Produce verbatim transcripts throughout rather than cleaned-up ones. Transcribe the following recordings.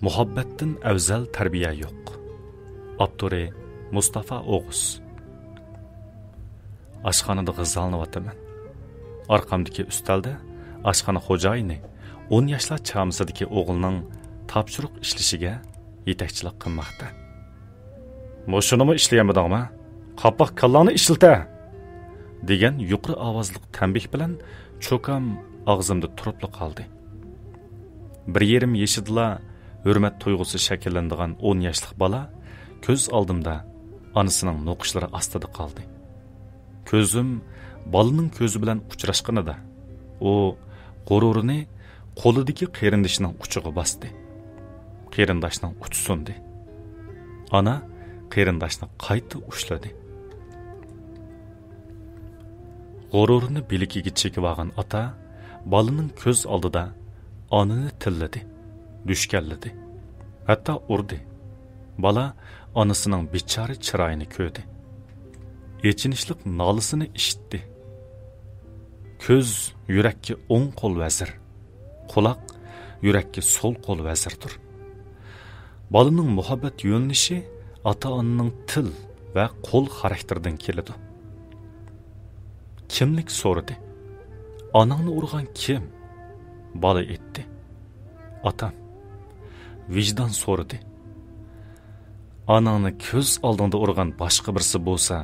مۇھەببەتتىن ئەۋزەل تەربىيە يوق. ئاپتورى: مۇستافا ئوغۇز. ئاشخانىدا غىزالىنىۋاتىمەن. ئارقامدىكى ئۈستەلدە ئاشخانا خوجايىنى ئون ياشلار چامىسىدىكى ئوغلىنىڭ تاپشۇرۇق ئىشلىشىگە يېتەكچىلىك قىلماقتا. «مۇشۇنىمۇ ئىشلىيەلمىدىڭمۇ؟ قاپاق كاللاڭنى ئىشلىتە!» دېگەن يۇقىرى ئاۋازلىق تەنبىھ بىلەن چوكام ئاغزىمدا تۇرۇپلا قالدى. بىر يېرىم يېشىدىلا ھۆرمەت تۇيغۇسى شەكىللىنىدىغان ئون ياشلىق بالا كۆز ئالدىمدا ئانىسىنىڭ نوقۇشلىرى ئاستىدا قالدى. كۆزۈم بالىنىڭ كۆزى بىلەن ئۇچراشقىنىدا، ئۇ غۇرۇرىنى قولىدىكى قېرىندىشىنىڭ ئۇچىغا باستى. قېرىنداشنىڭ ئۇچى سۇندى. ئانا قېرىنداشنى قايتا ئۇشلىدى. غۇرۇرىنى بىلىكىگە چېكىۋالغان ئاتا بالىنىڭ كۆز ئالدىدا ئانىنى تىللىدى، دۈشكەنلىدى، ھەتتا ئۇردى. بالا ئانىسىنىڭ بىچارە چىرايىنى كۆردى. ئېچىنىشلىق نالىسىنى ئىشىتتى. كۆز يۈرەككە ئوڭ قول ۋەزىر، قۇلاق يۈرەككە سول قول ۋەزىردۇر. بالىنىڭ مۇھەببەت يۆنىلىشى ئاتا-ئانىنىڭ تىل ۋە قول خاراكتېرىدىن كېلىدۇ. كىملىك سورىدى. «ئاناڭنى ئۇرغان كىم؟» بالا ئېيتتى: «ئاتام.» ۋىجدان سورىدى: «ئاناڭنى كۆز ئالدىڭدا ئۇرغان باشقا بىرسى بولسا،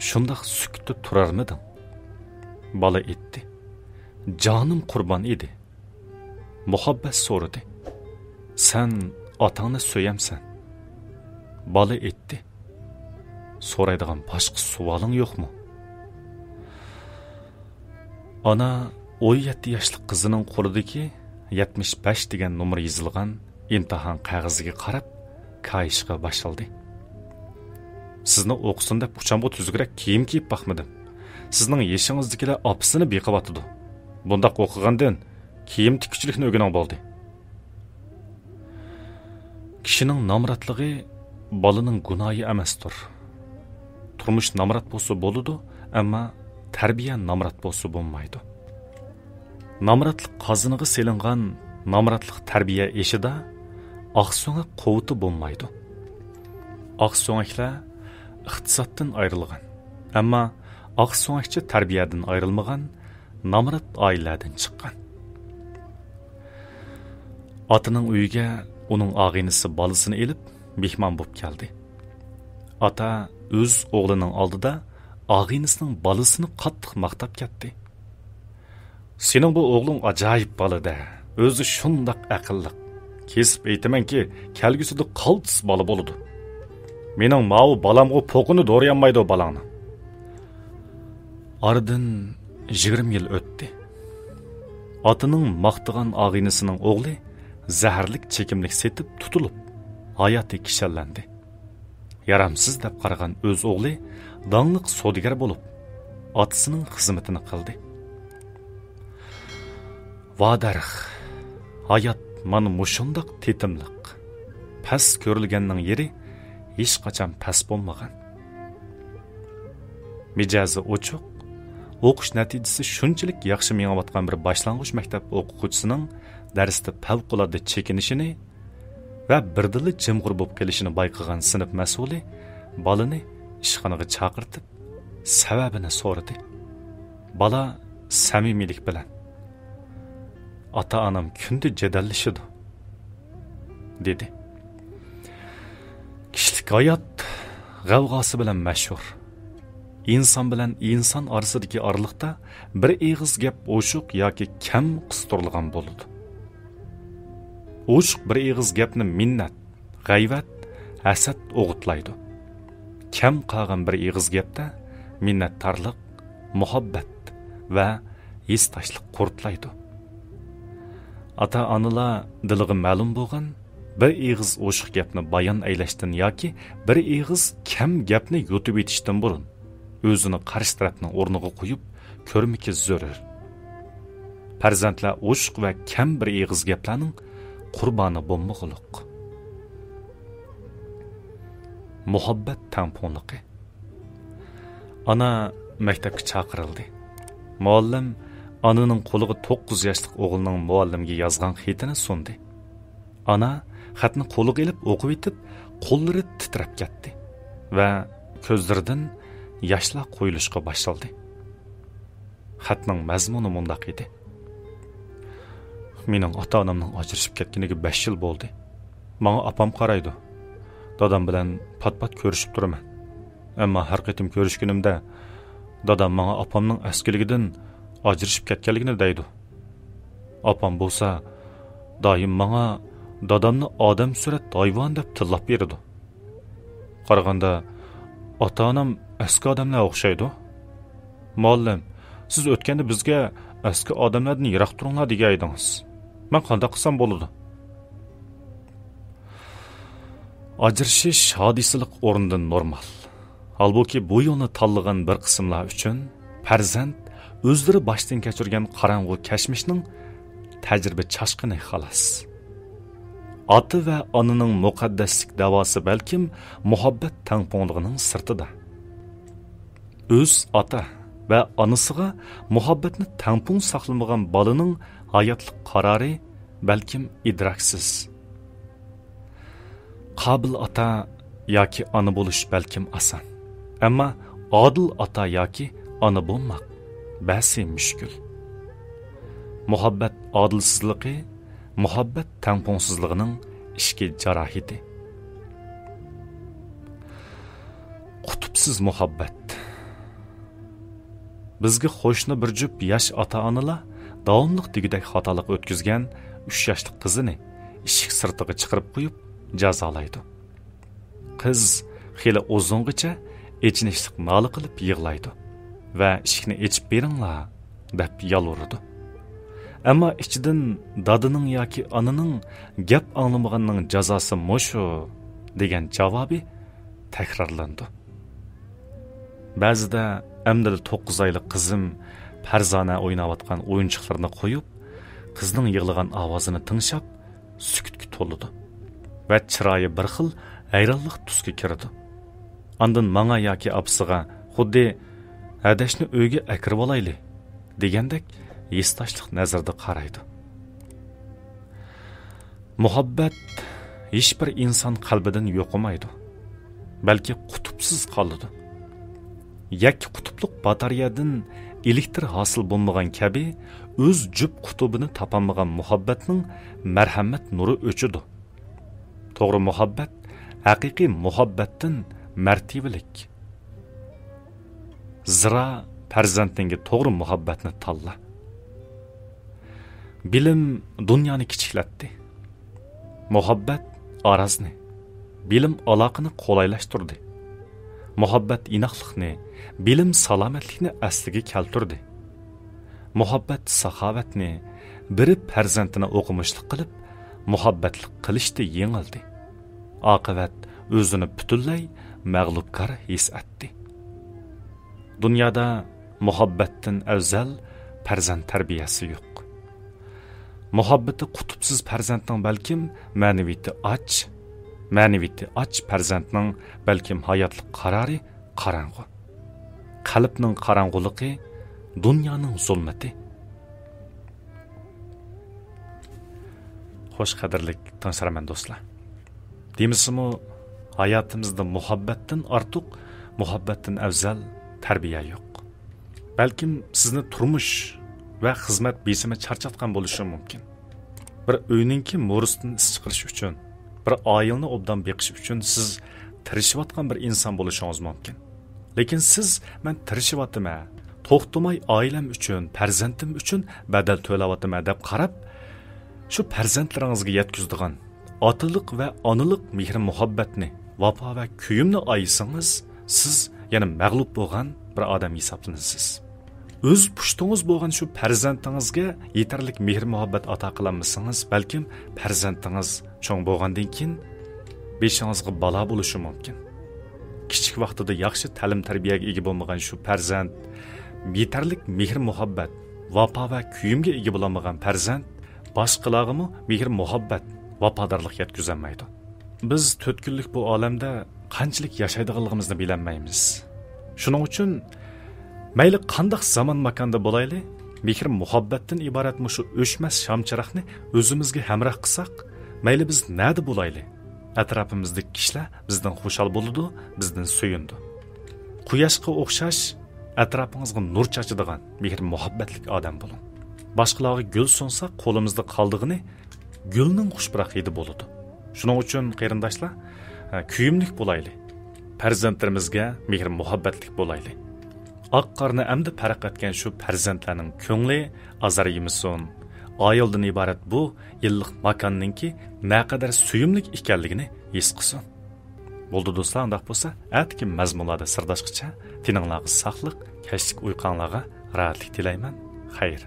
شۇنداق سۈكۈتتە تۇرارمىدىڭ؟» بالا ئېيتتى: «جانىم قۇربان ئىدى.» مۇھەببەت سورىدى: «سەن ئاتاڭنى سۆيەمسەن؟» بالا ئېيتتى: «سورايدىغان باشقا سوئالىڭ يوقمۇ؟» ئانا ئون يەتتە ياشلىق قىزىنىڭ قولىدىكى يەتمىش بەش دېگەن نومۇر يېزىلغان ئىمتىھان قەغىزىگە قاراپ كايىشقا باشلىدى. «سىزنى ئوقۇسۇن دەپ ئۇچامغا تۈزۈكرەك كىيىم كىيىپ باقمىدىم. سىزنىڭ يېشىڭىزدىكىلەر ئاپىسىنى بېقىۋاتىدۇ. بۇنداق ئوقۇغاندىن كىيىم تىككۈچىلىكنى ئۆگىنىڭ بولدى.» كىشىنىڭ نامراتلىقى بالىنىڭ گۇناھى ئەمەستۇر. تۇرمۇش نامرات بولسا بولىدۇ، ئەمما تەربىيە نامرات بولسا بولمايدۇ. نامراتلىق قازىنىغا سېلىنغان نامراتلىق تەربىيە ئېشىدا ئاقسۆڭەك قۇۋۋىتى بولمايدۇ. ئاقسۆڭەكلەر ئىقتىسادتىن ئايرىلغان، ئەمما ئاقسۆڭەكچە تەربىيەدىن ئايرىلمىغان نامرات ئائىلىلەردىن چىققان. ئاتىنىڭ ئۆيىگە ئۇنىڭ ئاغىنىسى بالىسىنى ئېلىپ مېھمان بولۇپ كەلدى. ئاتا ئۆز ئوغلىنىڭ ئالدىدا ئاغىنىسىنىڭ بالىسىنى قاتتىق ماختاپ كەتتى. «سېنىڭ بۇ ئوغلۇڭ ئاجايىپ بالا-دە، ئۆزى شۇنداق ئەقىللىق. كېسىپ ئېيتىمەنكى، كەلگۈسىدە قالتىس بالا بولىدۇ. مېنىڭ ماۋۇ بالامغۇ پوقىنى دورىيالمايدۇ بالاڭنىڭ.» ئارىدىن يىگىرمە يىل ئۆتتى. ئاتىنىڭ ماختىغان ئاغىنىسىنىڭ ئوغلى زەھەرلىك چېكىملىك سېتىپ تۇتۇلۇپ، ھاياتى كىشەنلەندى. يارامسىز دەپ قارىغان ئۆز ئوغلى داڭلىق سودىگەر بولۇپ، ئاتىسىنىڭ خىزمىتىنى قىلدى. ۋادەرىخ، ھايات مانا مۇشۇنداق تېتىملىق. پەس كۆرۈلگەننىڭ يېرى ھېچقاچان پەس بولمىغان. مىجەزى ئوچۇق، ئوقۇش نەتىجىسى شۇنچىلىك ياخشى مېڭىۋاتقان بىر باشلانغۇچ مەكتەپ ئوقۇغۇچىسىنىڭ دەرستە پەۋقۇلئاددە چېكىنىشىنى ۋە بىردىنلا جىمغۇر بولۇپ قېلىشىنى بايقىغان سىنىپ مەسئۇلى بالىنى ئىشخانىغا چاقىرتىپ، سەۋەبىنى سورىدى. بالا سەمىمىيلىك بىلەن: «ئاتا-ئانام كۈندە جېدەللىشىدۇ» دېدى. كىشىلىك ھايات غەۋغاسى بىلەن مەشھۇر. ئىنسان بىلەن ئىنسان ئارىسىدىكى ئارىلىقتا بىر ئېغىز گەپ ئوشۇق ياكى كەم قىستۇرۇلغان بولىدۇ. ئوشۇق بىر ئېغىز گەپنى مىننەت، غەيۋەت، ھەسەت ئوغۇتلايدۇ. كەم قالغان بىر ئېغىز گەپتە مىننەتدارلىق، مۇھەببەت ۋە ھېسداشلىق قۇرتلايدۇ. ئاتا-ئانىلار دىلىغا مەلۇم بولغان بىر ئېغىز ئوشۇق گەپنى بايان ئەيلەشتىن ياكى بىر ئېغىز كەم گەپنى يۇتۇۋېتىشتىن بۇرۇن، ئۆزىنى قارشى تەرەپنىڭ ئورنىغا قويۇپ كۆرمىكى زۆرۈر. پەرزەنتلەر ئوشۇق ۋە كەم بىر ئېغىز گەپلەرنىڭ قۇربانى بولمىغۇلۇق. مۇھەببەت تەڭپۇڭلۇقى. ئانا مەكتەپكە چاقىرىلدى. مۇئەللىم ئانىنىڭ قولىغا توققۇز ياشلىق ئوغلىنىڭ مۇئەللىمگە يازغان خېتىنى سۇندى. ئانا خەتنى قولىغا ئېلىپ ئوقۇۋېتىپ، قوللىرى تىترەپ كەتتى ۋە كۆزلىرىدىن ياشلار قۇيۇلۇشقا باشلىدى. خەتنىڭ مەزمۇنى مۇنداق ئىدى: «مېنىڭ ئاتا-ئانامنىڭ ئاجرىشىپ كەتكىنىگە بەش يىل بولدى. ماڭا ئاپام قارايدۇ. دادام بىلەن پات-پات كۆرۈشۈپ تۇرىمەن. ئەمما ھەر قېتىم كۆرۈشكىنىمدە، دادام ماڭا ئاپامنىڭ ئەسكىلىكىدىن ئاجرىشىپ كەتكەنلىكىنى دەيدۇ. ئاپام بولسا دائىم ماڭا دادامنى ئادەمسۈرەت ھايۋان دەپ تىللاپ بېرىدۇ. قارىغاندا، ئاتا-ئانام ئەسكى ئادەملەرگە ئوخشايدۇ. مۇئەللىم، سىز ئۆتكەندە بىزگە ئەسكى ئادەملەردىن يىراق تۇرۇڭلار دېگەن ئىدىڭىز. مەن قانداق قىلسام بولىدۇ؟» ئاجرىشىش ھادىسىلىق ئورنىدىن نورمال. ھالبۇكى، بۇ يولنى تاللىغان بىر قىسىملار ئۈچۈن پەرزەنت ئۆزلىرى باشتىن كەچۈرگەن قاراڭغۇ كەچمىشنىڭ تەجرىبە چاشقىنى، خالاس. ئاتا ۋە ئانىنىڭ مۇقەددەسلىك دەۋاسى بەلكىم مۇھەببەت تەڭپۇڭلۇقىنىڭ سىرتىدا. ئۆز ئاتا ۋە ئانىسىغا مۇھەببەتنى تەڭپۇڭ ساقلىمىغان بالىنىڭ ھاياتلىق قارارى بەلكىم ئىدراكسىز. قابىل ئاتا ياكى ئانا بولۇش بەلكىم ئاسان، ئەمما ئادىل ئاتا ياكى ئانا بولماق بەسى مۈشكۈل. مۇھەببەت ئادىلسىزلىقى مۇھەببەت تەڭپۇڭسىزلىقىنىڭ ئىچكى جاراھىتى. قۇتۇپسىز مۇھەببەت. بىزگە قوشنا بىر جۈپ ياش ئاتا-ئانىلار داۋاملىق دېگۈدەك خاتالىق ئۆتكۈزگەن ئۈچ ياشلىق قىزىنى ئىشىك سىرتىغا چىقىرىپ قويۇپ جازالايدۇ. قىز خېلى ئۇزۇنغىچە ئېچىنىشلىق نالە قىلىپ يىغلايدۇ ۋە «ئىشىكنى ئېچىپ بېرىڭلار» دەپ يالۋۇرىدۇ. ئەمما ئىچىدىن «دادىنىڭ ياكى ئانىنىڭ گەپ ئاڭلىمىغىنىنىڭ جازاسى مۇشۇ» دېگەن جاۋابى تەكرارلىنىدۇ. بەزىدە ئەمدىلا توققۇز ئايلىق قىزىم پەرزانە ئويناۋاتقان ئويۇنچۇقلىرىنى قويۇپ، قىزنىڭ يىغلىغان ئاۋازىنى تىڭشاپ، سۈكۈتكە تولىدۇ ۋە چىرايى بىر خىل ھەيرانلىق تۈسكە كىرىدۇ. ئاندىن ماڭا ياكى ئاپىسىغا خۇددى «ھەدەشنى ئۆيگە ئەكىرىۋالايلى» دېگەندەك ھېسداشلىق نەزىرىدە قارايدۇ. مۇھەببەت ھېچبىر ئىنسان قەلبىدىن يوقىمايدۇ، بەلكى قۇتۇپسىز قالىدۇ. يەككە قۇتۇپلۇق باتارېيەدىن ئېلېكتر ھاسىل بولمىغان كەبى، ئۆز جۈپ قۇتۇبىنى تاپالمىغان مۇھەببەتنىڭ مەرھەمەت نۇرى ئۆچىدۇ. توغرا مۇھەببەت ھەقىقىي مۇھەببەتتىن مەرتىۋىلىك. زىرا پەرزەنتىڭگە توغرا مۇھەببەتنى تاللا. بىلىم دۇنيانى كىچىكلەتتى. مۇھەببەت ئارازنى، بىلىم ئالاقىنى قولايلاشتۇردى. مۇھەببەت ئىناقلىقنى، بىلىم سالامەتلىكنى ئەسلىگە كەلتۈردى. مۇھەببەت ساخاۋەتنى، بېرىپ پەرزەنتىنى ئوقۇمۇشلۇق قىلىپ، مۇھەببەتلىك قىلىشتا يېڭىلدى. ئاقىۋەت ئۆزىنى پۈتۈنلەي مەغلۇپكار ھېس ئەتتى. دۇنيادا مۇھەببەتتىن ئەۋزەل پەرزەنت تەربىيەسى يوق. مۇھەببىتى قۇتۇپسىز پەرزەنتنىڭ بەلكىم مەنىۋىيىتى ئاچ، مەنىۋىيىتى ئاچ پەرزەنتنىڭ بەلكىم ھاياتلىق قارارى قاراڭغۇ. قەلبنىڭ قاراڭغۇلۇقى، دۇنيانىڭ زۇلمىتى. خوش، قەدىرلىك تىڭشىرمەن دوستلار. دېمىسىمۇ، ھاياتىمىزدا مۇھەببەتتىن ئارتۇق، مۇھەببەتتىن ئەۋزەل تەربىيە يوق. بەلكىم سىزنى تۇرمۇش ۋە خىزمەت بېسىمى چارچاتقان بولۇشى مۇمكىن. بىر ئۆينىڭكى مورىسىدىن ئىس چىقىرىش ئۈچۈن، بىر ئائىلىنى ئوبدان بېقىش ئۈچۈن سىز تىرىشىۋاتقان بىر ئىنسان بولۇشىڭىز مۇمكىن. لېكىن سىز «مەن تىرىشىۋاتىمەن، توختىماي ئائىلەم ئۈچۈن، پەرزەنتىم ئۈچۈن بەدەل تۆلەۋاتىمەن» دەپ قاراپ، شۇ پەرزەنتلىرىڭىزگە يەتكۈزىدىغان ئاتىلىق ۋە ئانىلىق مېھىر-مۇھەببەتنى، ۋاپا ۋە كۆيۈمنى ئايىسىڭىز، سىز يەنە مەغلۇپ بولغان بىر ئادەم ھېسابلىنىسىز. ئۆز پۇشتىڭىز بولغان شۇ پەرزەنتىڭىزگە يېتەرلىك مېھىر-مۇھەببەت ئاتا قىلالمىسىڭىز، بەلكىم پەرزەنتىڭىز چوڭ بولغاندىن كېيىن بېشىڭىزغا بالا بولۇشى مۇمكىن. كىچىك ۋاقتىدا ياخشى تەلىم-تەربىيەگە ئىگە بولمىغان شۇ پەرزەنت، يېتەرلىك مېھىر-مۇھەببەت، ۋاپا ۋە كۆيۈمگە ئىگە بولالمىغان پەرزەنت باشقىلارغىمۇ مېھىر-مۇھەببەت، ۋاپادارلىق يەتكۈزەلمەيدۇ. بىز تۆت كۈنلۈك بۇ ئالەمدە قانچىلىك ياشايدىغانلىقىمىزنى بىلەلمەيمىز. شۇنىڭ ئۈچۈن مەيلى قانداق زامان-ماكاندا بولايلى، مېھىر-مۇھەببەتتىن ئىبارەت مۇشۇ ئۆچمەس شام-چىراغنى ئۆزىمىزگە ھەمراھ قىلساق، مەيلى بىز نەدە بولايلى، ئەتراپىمىزدىكى كىشىلەر بىزدىن خۇشال بولىدۇ، بىزدىن سۆيۈنىدۇ. قۇياشقا ئوخشاش ئەتراپىڭىزغا نۇر چاچىدىغان مېھىر مۇھەببەتلىك ئادەم بولۇڭ. باشقىلارغا گۈل سۇنساق، قولىمىزدا قالىدىغىنى گۈلنىڭ خۇش پۇراق ھىدى بولىدۇ. شۇنىڭ ئۈچۈن قېرىنداشلار، ھە، كۆيۈملۈك بولايلى. پەرزەنتلىرىمىزگە مېھىر مۇھەببەتلىك بولايلى. ئاق قارنى ئەمدى پەرق ئەتكەن شۇ پەرزەنتلەرنىڭ كۆڭلى ئازار يېمىسۇن. ئائىلىدىن ئىبارەت بۇ ئىللىق ماكاننىڭكى نەقەدەر سۆيۈملۈك ئىكەنلىكىنى ھېس قىلسۇن. بولدى دوستلار، ئۇنداق بولسا ئەتىكى مەزمۇنلاردا سىرداشقىچە، تېنىڭلارغا ساقلىق، كەچلىك ئۇيقۇڭلارغا راھەتلىك تىلەيمەن. خەير.